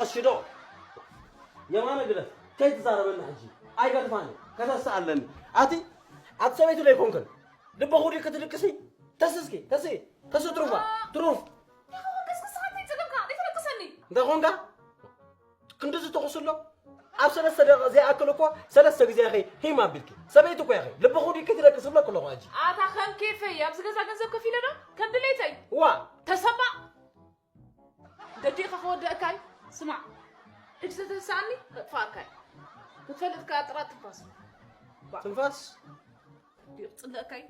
እሺ ዶ የማነ ግደፍ፣ ከይትዛረበኒ ሕጂ። ኣይገድፋኒ፣ ከተስእ ኣለኒ። ኣቲ ኣቲ ሰበይቱ ለይኮንክን ልበኹ ድዩ ክትልቅሲ? ተስስኪ፣ ተስኢ፣ ተስኢ ትሩፋ፣ ትሩፍ። ያው ከስከሳት ይጽልካ፣ ዘይትልቅሰኒ። እንታይ ኮንካ? ክንድዚ ተኹስ ኣሎ? ኣብ ሰለስተ ደቂቕ ዘይኣክል እኮ ሰለስተ ግዜ ኢኺ ሂም ኣቢልኪ። ሰበይቲ እኮ ኢኺ። ልበኹ ድዩ ክትለቅስ እብለኪ ኣለኹ ሕጂ። ኣታ ከም ኬፈይ፣ ኣብዚ ገዛ ገንዘብ ከፊለ ዶ? ከም ድሌተይ። ዋ! ተሰማዕ! ደዲኻ ክወደእካይ? ስማዕ፣ ሕጂ ተተሳእኒ፣ ከጥፋእካይ። ክትፈልጥ ከኣ ጥራ ትንፋስ። ትንፋስ? ድዩ ክጽልእካይ?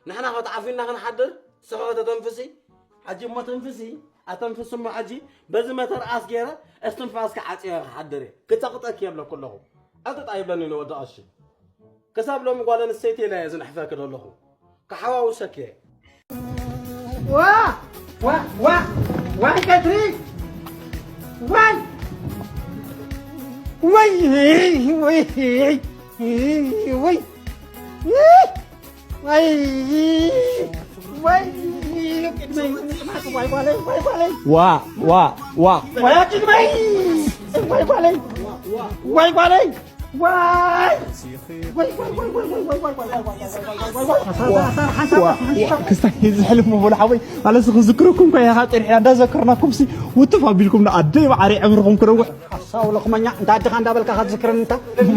ንሕና ኸ ተዓፊንና ክንሓድር፣ ንስኺ ኸ ተተንፍሲ? ሕጂ እሞ ተንፍሲ፣ ኣተንፍሲ እሞ ሕጂ በዚ መተርኣስ ገይረ እስትንፋስኪ ዓጽየ ክሓድር እየ። ክጸቕጠኪ እየ እብለኪ ኣለኹ። ዕጥጥ ኣይብለኒ ንወዲ ቀሺ። ክሳብ ሎሚ ጓል ኣንስተይቲ ኢለ እየ ዝንሕፈኪ ዘለኹ። ክሓዋውሰኪ እየ። ዋ! ዋ! ዋ! ዋይ ቀትሪ! ዋይ! ወይ! ወይ! ወይ! ወይ! ወይ! ወይ! ቅድመይ ምጥማት! ዋይ ጓለይ! ዋይ ጓለይ! ዋ! ዋ! ዋ! ዋይ ቅድመይ! ዋይ ጓለይ! ዋይ ጓለይ! ዋይ! ዋይ! ዋይ! ዋይ! ዋይ! ዋይ! ዋይ! ዋይ! ዋይ! ዋይ! ዋይ! ዋይ! ዋይ! ዋይ! ክስታይ ዝሕልፍ ምበሉ ሓወይ፣ ማለት ክዝክረኩም እኮ ኢኻ ጸኒሕና፣ እንዳዘከርናኩም ሲ ውትፍ ኣቢልኩም ንኣደይ ማዕረ ዕምርኹም ክነውሕ። ሓሳው ለኽመኛ፣ እንታ ኣድኻ እንዳበልካ ክትዝክረኒ እንታ?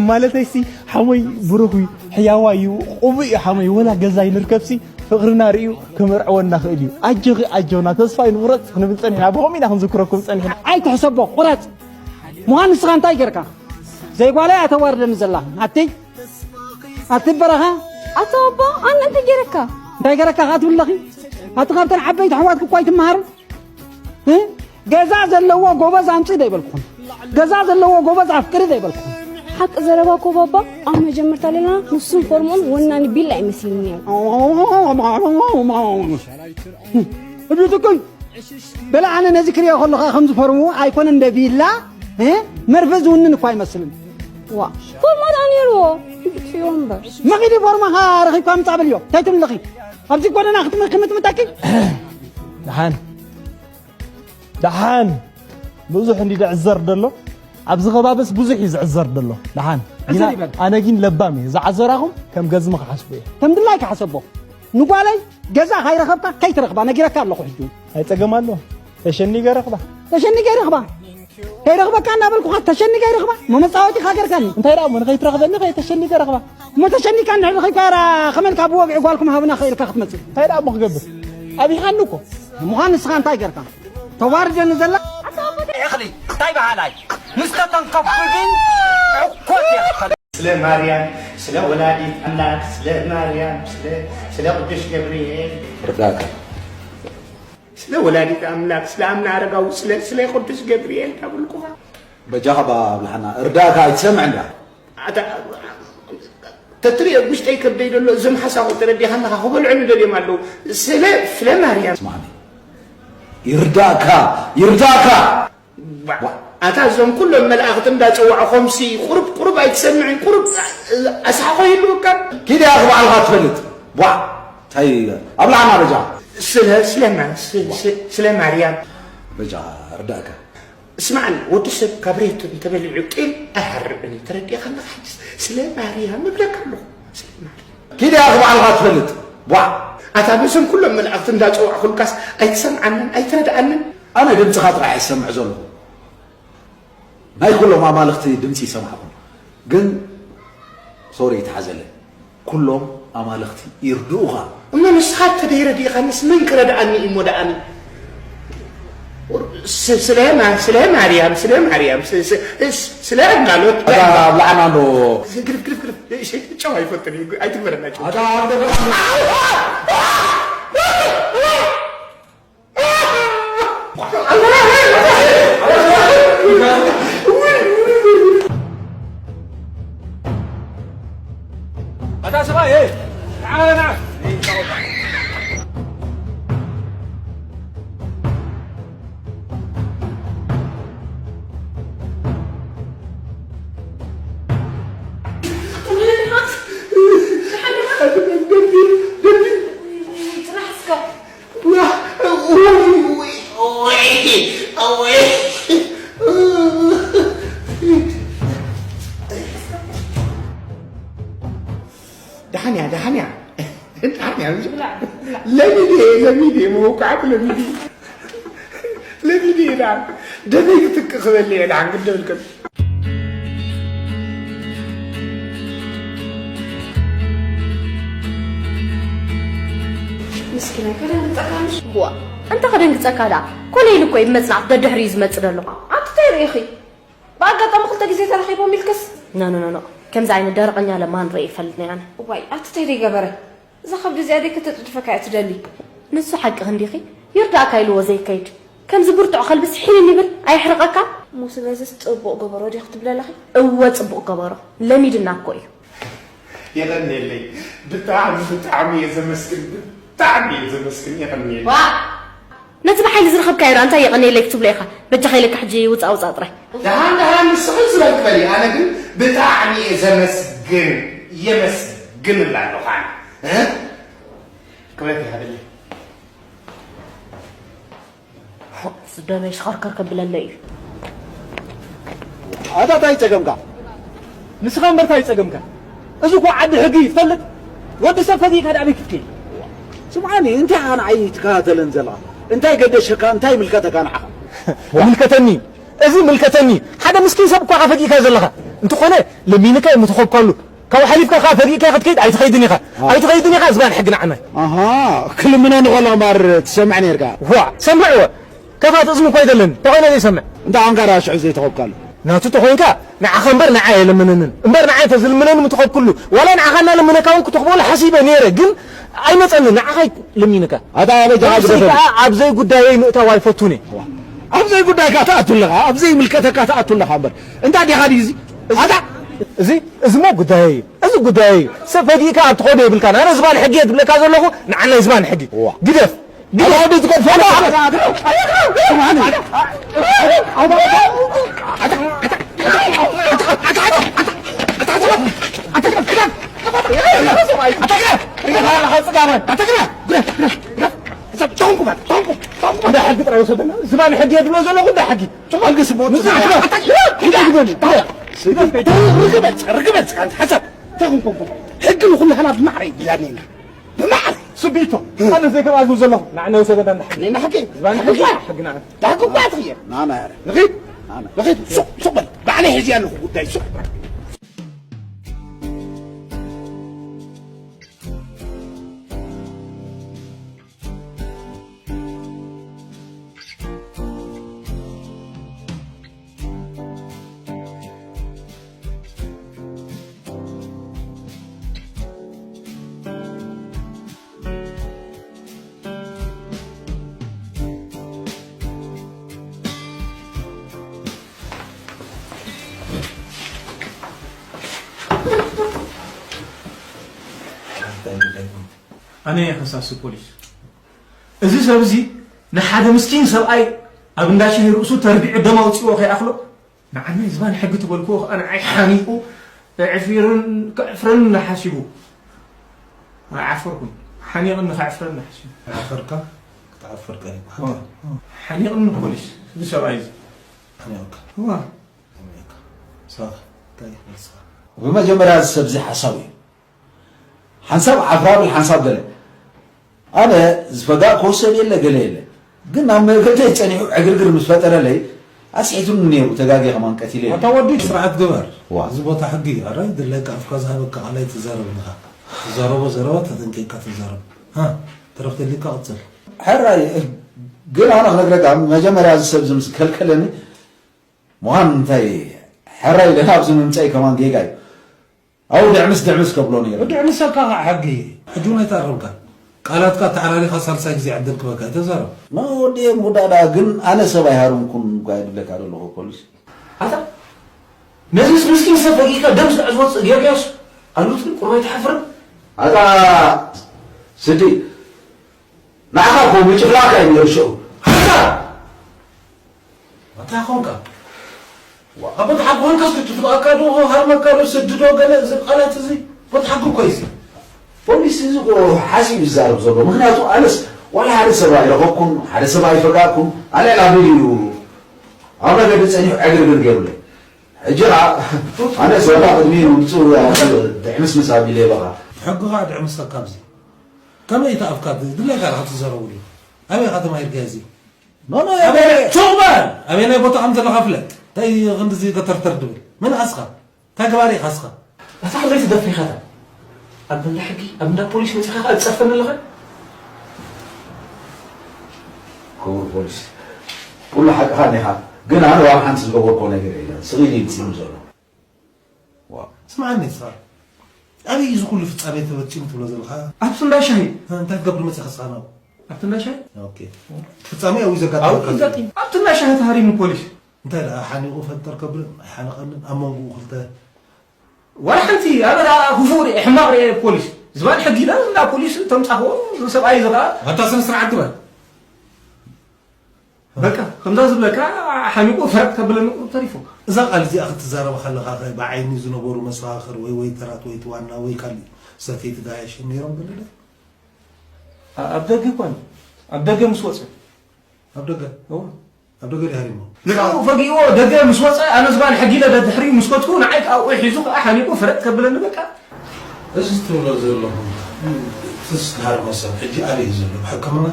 ማለተይ ሲ ሓወይ ብሩኽ እዩ፣ ሕያዋይ እዩ፣ ቅቡእ እዩ ሓወይ፣ ወላ ገዛ ይንርከብሲ ፍቕርና ርእዩ ክምርዕወና ክእል እዩ። ኣጆኺ ኣጆና፣ ተስፋ ኣይንቑረጽ ክንብል ጸኒሕና፣ ብኸምኡ ኢና ክንዝክረኩም ጸኒሕና። ኣይትሕሰቦ፣ ቁረጽ። ምዃን ንስኻ እንታይ ጌርካ? ዘይጓለይ ኣተዋርደኒ ዘላ። ኣቲ፣ ኣቲ በረኻ። ኣታ ኣቦ፣ ኣነ እንታይ ጌረካ? እንታይ ጌረካ ከኣ ትብል ኣለኺ? ኣቲ ካብተን ዓበይቲ ኣሕዋትኪ እኳ ኣይትመሃርን? እ? ገዛ ዘለዎ ጎበዝ ኣምጺ ዶ ኣይበልኩኹን? ገዛ ዘለዎ ጎበዝ ኣፍቅሪ ዶ ኣይበልኩኹን? ሓቂ ዘረባ እኮ ባባ፣ ኣብ መጀመርታ ሌላና ንሱን ፎርሙኡን ወናኒ ቢላ እዩ መሲሉኒ ነይሩ። እብዩ ትኩል በለ ኣነ ነዚ ክሪኦ ከለኹ ከምዚ ፎርሙ ኣይኮነን እንደ ቢላ፣ እ? መርፌ ዝውንን እኳ ኣይመስልን። ዋ፣ ፎርማ ደኣ ነይርዎ። እትሪኦ እምበር። መኺዲ ፎርማኻ ረኺብካ ምጻእ በልዮ። እንታይ ትብልኺ? ኣብዚ ጎደና ክትመ-፣ ክምጥምጠኪ? ደሓን። ደሓን። ብዙሕ እንዲ ዝዕዘር ደሎ። ኣብዚ ከባብስ ብዙሕ እዩ ዝዕዘር ደሎ። ደሓን። ሕዝር ይበል። ኣነ ግን ለባም እየ። ዝዓዘራኹም ከም ገዝሚ ክሓስቦ እየ። ከም ድላይ ክሓሰቦ። ንጓለይ ገዛ ካይረኸብካ ከይትረኽባ ነጊረካ ኣለኹ ሕጂ። ኣይጸገም ኣሎ። ተሸኒገ ረኽባ። ተሸኒገ ረኽባ። ከይረኽበካ እናበልኩኻ ተሸኒገ ረኽባ። መመጻወቲ ካገርካኒ። እንታይ ደኣ እሞ ንኸይትረኽበኒ ከይ ተሸኒገ ረኽባ። እሞ ተሸኒካ እንድሕር ረኺብካ ራ ከመልካ ብወግዒ ጓልኩም ሃብና ከይልካ ክትመጽእ። እንታይ ደኣ እሞ ክገብር? ኣብይኻኒ እኮ። ምዃን ንስኻ እንታይ ገርካ? ተዋርደኒ ዘላ? ኣታ ኣቦ እኽሊ እንታይ በሃላይ? ምስ ተተንከፍኩ ግን ዕኮት እየ ክፈል-። ስለ ማርያም፣ ስለ ወላዲት ኣምላኽ፣ ስለ ማርያም፣ ስለ፣ ስለ ቅዱስ ገብርኤል። ርዳእካ። ስለ ወላዲት ኣምላኽ፣ ስለ ኣምና ኣረጋዊ፣ ስለ፣ ስለ ቅዱስ ገብርኤል እንዳበልኩኻ። በጃኻ ባ ኣብልሓና፣ ርዳእካ ኣይትሰምዕን ዳ። ኣታ፣ ተትሪኦ ውሽጠይ ከብደይ ደሎ፣ እዞም ሓሳኹ ተረዲኻ ኣለኻ፣ ክበልዑኒ ደልዮም ኣለዉ። ስለ፣ ስለ ማርያም። ስማዕኒ። ይርዳእካ፣ ይርዳእካ። ዋ፣ ዋ። ኣታ እዞም ኩሎም መላእኽቲ እንዳጸዋዕኾምሲ ቁሩብ፣ ቁሩብ ኣይትሰምዕን፣ ቁሩብ ኣስሓኾ ይህልወካ። ኪድ ያኽ ባዕልኻ ትፈልጥ። ዋ፣ እንታይ ኣብልዓና በጃ። ስለ፣ ስለ ማ-፣ ስ-፣ ዋ። ስ-፣ ስለ ማርያም። በጃ ርዳእካ። ስማዕኒ፣ ወዲ ሰብ ካብ ሬት እንተበሊዑ ቂም ኣይሃርምን እዩ። ተረዲእካ ኣለኻ? ሕጅስ ስለ ማርያም እብለካ ኣለኹ። ስለ ማርያም። ኪድ ያኽ ባዕልኻ ትፈልጥ። ዋ። ኣታ በዞም ኩሎም መላእኽቲ እንዳጸዋዕኹልካስ ኣይትሰምዓንን ኣይትረድኣንን? ኣነ ድምጽኻ ጥራሕ እየ ዝሰምዕ ዘለኹ። ናይ ኩሎም ኣማልኽቲ ድምጺ ይሰማዕኹም። ግን ሶሪ ይትሓዘለይ። ኩሎም ኣማልኽቲ ይርድኡኻ። እሞ ንስኻ እንተደይረዲእኻንስ መን ክረድኣኒ እሞ ደኣኒ? ስ-፣ ስለ ማ-፣ ስለ ማርያም፣ ስለ ማርያም፣ ስ-፣ ስ-፣ ስ-፣ ስለ ኣጋሎት። ኣታ ኣብልዓና ኣሎ። ግርፍ፣ ግርፍ፣ ግርፍ። ሸይጣን ጨው ኣይፈትን እዩ። ኣይትግበረና ጨው። ኣታ ኣብ ደረቕ ኣታ ሰብኣይ፣ እ፣ ንዓ፣ ንዓ። ለሚድ እየ ምውቃዕ ለሚድ እየ። ለሚድ እየ ዳን ደመይ ክትክ ክበል እየ ዳን ግደልክም። ምስኪናይ ከደንግጸካ ምሽ ዋ እንተ ከደንግጸካ ደኣ ኮነ ኢሉ እኮ እዩ ብመጽናዕቲ ደድሕሪ እዩ ዝመጽእ ዘሎ። ኣቲ እንታይ ርኢኺ? ብኣጋጣሚ ክልተ ግዜ ተራኺቦም ኢልክስ? ኖ ኖ ኖ ኖ ከምዚ ዓይነት ደረቐኛ ለማን ርኢ ይፈልጥ ናይ ኣነ። እዋይ ኣቲ እንታይ ደይገበረ? እዛ ከብዲ እዚኣ ደይ ከተጽድፈካ እያ ትደሊ? ንሱ ሓቅኺ እንዲኺ ይርዳእካ ኢልዎ ዘይከይድ ከምዚ ብርቱዕ ከልብስ ሒንን ይብል ኣየሕርቐካ? እሞ ስለዚስ ጽቡቕ ገበሮ ዲኺ ትብሊ ኣለኺ? እወ ጽቡቕ ገበሮ ለሚድና እኮ እዩ። የቐንየለይ ብጣዕሚ ብጣዕሚ እየ ዘመስግን ብጣዕሚ እየ ዘመስግን የቐንየለይ። ነቲ ብሓይሊ ዝረኸብካዮ ደኣ እንታይ የቐንየለይ ክትብሎ ኢኻ? በጃኻ ኢለካ ሕጂ ውጻእ ውጻእ ጥራይ። ደሓን ደሓን ንስኺ ዝበልኪ በሊ ኣነ ግን ብጣዕሚ እየ ዘመስግን የመስግንላ ኣለኹ ኣነ እ? ክብረት ይሃበለይ። ስደመይ ሽኸርከር ከብለለይ እዩ። ኣታ ታይ ጸገምካ? ንስኻ እምበር ታይ ጸገምካ? እዚ እኮ ዓዲ ሕጊ እዩ ትፈልጥ? ወዲ ሰብ ፈጊእካ ዳኣ ቤት ክትከይድ። ስምዓኒ እንታይ ኢኻ ንዓይ ትከታተለኒ ዘለኻ? እንታይ ገደሸካ እንታይ ይምልከተካ ንዓኻ? ይምልከተኒ እዚ ይምልከተኒ ሓደ ምስኪን ሰብ እኳ ኢኻ ፈጊእካ ዘለኻ እንተኾነ ለሚንካ እየ ምተኾብካሉ ካብኡ ሓሊፍካ ከኣ ፈጊእካ ክትከይድ ኣይትኸይድን ኢኻ ኣይትኸይድን ኢኻ ዝባን ሕጊ ንዓና እዩ። ኣሃ ክልምኖ ንኸሎ እምበር ትሰምዕ ኔርካ። ዋእ ሰምዕወ ከፋት እዝኒ እኳ ኣይደለኒ ተኾይነ ዘይሰምዕ። እንታይ ኾንካ ደኣ ሽዑ ዘይተኾብካሉ? ናቱ ተኾይንካ ንዓኻ እምበር ንዓይ ኣይልምነንን እምበር ንዓይ ተዝልምነኒ ምተኾብኩሉ ዋላ ንዓኻ እናለመነካ እውን ክትኽበሉ ሓሲበ ኔረ ግን ኣይመጸንን ንዓኻ ለሚንካ። ኣታ ኣበይ ተኻ ንሱ ግደፈሉ? ከኣ ኣብ ዘይጉዳየይ ምእታው ኣይፈቱን እየ። ኣብ ዘይጉዳይካ ትኣቱ ኣለኻ ኣብ ዘይምልከተካ ትኣቱ ኣለኻ እምበር እንታይ ዲኻ ድዩ እዚ ኣታ እዚ እዚሞ ጉዳየይ እዩ እዚ ጉዳየይ እዩ ሰብ ፈጊእካ ኣብ ትኸዶ የብልካን ኣነ ዝባን ሕጊ እየ ዝብለካ ዘለኹ ንዓናይ ዝባን ሕጊ እዋ። ግደፍ ግደፍ ኣታ ወዲ ትቆም ኣታ ዝባን ሕጊ የድሎ ዘለኹ እንዳ ሕጊ ርግበጽ ርግበጽ ሓሳብ ተኹንኩም ሕጊ ንኩላህና ብማዕረ ይብላኒና ብማዕረ ስቢቶ ኣነ ዘይከብኣሉ ዘለኹ ንዓና ወሰደና እንዳ ሕጊ ናይ ሕጊ ዝባን ሕጊ ሕጊ ንዓና ዳሕኩ ኳት እየ ናና ያረ ንኺድ ንኺድ ሱቕ ሱቕ በል ባዕለይ ሕዚ ኣለኹ ጉዳይ ሱቕ ኣነ እየ ከሳሲ ፖሊስ። እዚ ሰብ እዚ ንሓደ ምስኪን ሰብኣይ ኣብ እንዳ ሻሂ ርእሱ ተርቢዑ ደም ኣውጺእዎ ከይኣኽሎ ንዓናይ ዝባን ሕጊ ትበልክዎ ከኣ ንዓይ ሓኒቑ ኣዕፊሩን ከዕፍረንን ሓሲቡ ኣይዓፈርኩን ሓኒቕኒ ከዕፍረኒ ሓሲቡ። ኣይዓፈርካ ክትዓፍር ቀሪብካ ሓኒቕኒ ፖሊስ እዚ ሰብኣይ እዚ ሓኒቕካ እዋ ሓኒቕካ ንስኻ እንታይ መልስኻ? ብመጀመርያ እዚ ሰብ እዚ ሓሳዊ እዩ ሓንሳብ ዓፍራብል ሓንሳብ ገለ ኣነ ዝፈጋእክዎ ሰብ የለ ገለ የለ ግን ናብ መገደይ ጸኒሑ ዕግርግር ምስ ፈጠረለይ ኣስሒቱኒ ነይሩ ተጋግየ ከማን ቀቲለዮ። ኣታ ወዲ ስርዓት ግበር እዚ ቦታ ሕጊ እዩ ኣረ ድለይካ ኣፍካ ዝሃበካ ቃል ኣይትዛረብ ንኻ ትዛረቦ ዘረባ ተጠንቂቕካ ተዛረብ ሃ ተረፍ ተሊካ ቅጽል። ሕራይ ግን ኣነ ክነግረካ መጀመርያ እዚ ሰብ እዚ ምስ ከልከለኒ ምዃን እንታይ ሕራይ ኢለ ናብዚ ምምጸይ ከማን ጌጋ እዩ። ኣው ድዕምስ ድዕምስ ከብሎ ነይረ። ድዕምሰካ ከዓ ሕጊ እዩ። ሕጂ እውን ኣይተኣረምካን። ቃላትካ ኣተዓራሪኻ ሳልሳይ ግዜ ዕድል ክበካ እዩ። ተዛረብ። ኖ ወዲ'የ ምውዳእ ደኣ ግን ኣነ ሰብ ኣይሃረምኩን እኳ'የ ዝብለካ ዘለኹ ፖሊስ። ኣታ ነዚስ ምስኪን ሰብ ፈጊእካ ደም ስለ ዝወፅእ ጌርካዮስ ኣሉት ግን ቁሩብ ኣይትሓፍርን? ኣታ ስዲ ንዓኻ እኮ ምጭፍላቕካ እዩ ነይሩ ሽዑ። ኣታ እንታይ ኾንካ? ኣቦ ተሓጎንካስ ክትፍቃካ ዶ ሃርመካ ዶ ስድዶ ገለ እዚ ቃላት እዚ ኣቦ ተሓጎ እኮ እዩ እዚ። ፖሊስ እዚ እኮ ሓሲቡ ይዛረብ ዘሎ ምክንያቱ ኣነስ ዋላ ሓደ ሰብ ኣይረኸብኩን ሓደ ሰብ ኣይፈጋእኩን ኣልዕል ኣቢሉ እዩ ኣብ መገዲ ጸኒሑ ዕግርግር ገይሩለይ ሕጂ ኸዓ ኣነስ ዋላ ቅድሚ ምምፅኡ ድሕምስምስ ኣቢለ በኻ ሕጊ ኸዓ ድሕምሰካ ኣብዚ ከመይ ኢኻ ኣፍካ ድላይካ ኢኻ ትዛረበሉ? ኣበይ ኢኻ ተማሂርካዮ እዚ? ኖ ኖ ኣበይ ሱቕ በል! ኣበየናይ ቦታ ከም ዘለኻ ፍለጥ። እንታይ ክንድዚ ገተርተር ድብል? መን ኢኻ እስኻ? እንታይ ገባሪ ኢኻ እስኻ? ኣታ ከመይ ትደፍር ኢኻ? ኣታ ኣብ እንዳ ሕጊ ኣብ እንዳ ፖሊስ መጺኻ ከኣ ትጸርፈኒ ኣለኻ? ክቡር ፖሊስ፣ ኩሉ ሓቅኻ እኒኻ፣ ግን ኣነ ዋላ ሓንቲ ዝገበርክዎ ነገር የለን። ስቕ ኢሉ እዩ ዝጽልም ዘሎ። ስምዓኒ እስኻ፣ ኣበይ እዩ እዚ ኩሉ ፍጻሜ ተበጺሑ ትብሎ ዘለኻ? ኣብቲ እንዳ ሻሂ። እንታይ ትገብር መጺኻ እስኻ ናብኡ? ኣብቲ እንዳ ሻሂ። ኦኬ። ፍጻሜ ኣብኡ እዩ ኣብኡ ዘጋጥመካ ዘሎ። ዘጋጢም ኣብቲ እንዳ ሻሂ ተሃሪሙ ፖሊስ። እንታይ ደኣ ሓኒቑ ፈንጠር ከብልን ኣይሓነቐንን ኣብ መንጎኡ ክልተ ዋላ ሓንቲ ኣነ ደኣ ክፉእ ርኤ ሕማቕ ርኤ ፖሊስ ዝባን ሕጊ ኢላ እንዳ ፖሊስ ተምጻኽዎ ሰብኣይ እዚ ኸኣ ኣታ ስነ ስርዓት ግበር። በቃ ከምዛ ዝብለካ ሓኒቁ ፈረቅ ከብለኒ ቁሩብ ተሪፉ። እዛ ቃል እዚኣ ክትዛረባ ከለኻ ኸ ብዓይኒ ዝነበሩ መሰኻኽር ወይ ወይተራት ወይ እቲ ዋና ወይ ካሊእ ሰተይቲ ጋያሽ ነይሮም ገለ ዶ? ኣ- ኣብ ደገ እኳ ነው። ኣብ ደገ ምስ ወፀ ኣብ ደገ እዎ። ኣብ ደገ ድዩ ሃሪሞ? ንዕኡ ፈጊእዎ ደገ ምስ ወፀ ኣነ ዝባን ሕጊ ኢለ ደድሕሪኡ ምስ ከድኩ ንዓይ ካብኡ ሒዙ ከዓ ሓኒቁ ፈረቅ ከብለኒ በቃ። እዚ ትብሎ ዘለኹም እቲ ዝተሃርመ ሰብ ሕጂ ኣበይ እዩ ዘሎ? ብሕክምና?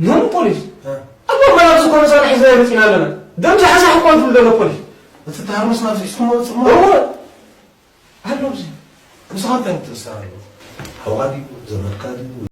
ኖን ፖሊስ እ? ኣብ መላብ ዝኾነ ሳላ ሒዝና መፂና ኣለና። ደም ዝሓዛ ሕቆን ትብል ዘሎ ፖሊስ። እቲ ተሃርመስ ናብ ዝሒዝኩሞ ፅሞ እዎ ኣሎ። እዚ ምሳኻ እንታይ ምትእስሳር ኣለዎ? ሓውኻ ድዩ? ዘመድካ ድዩ?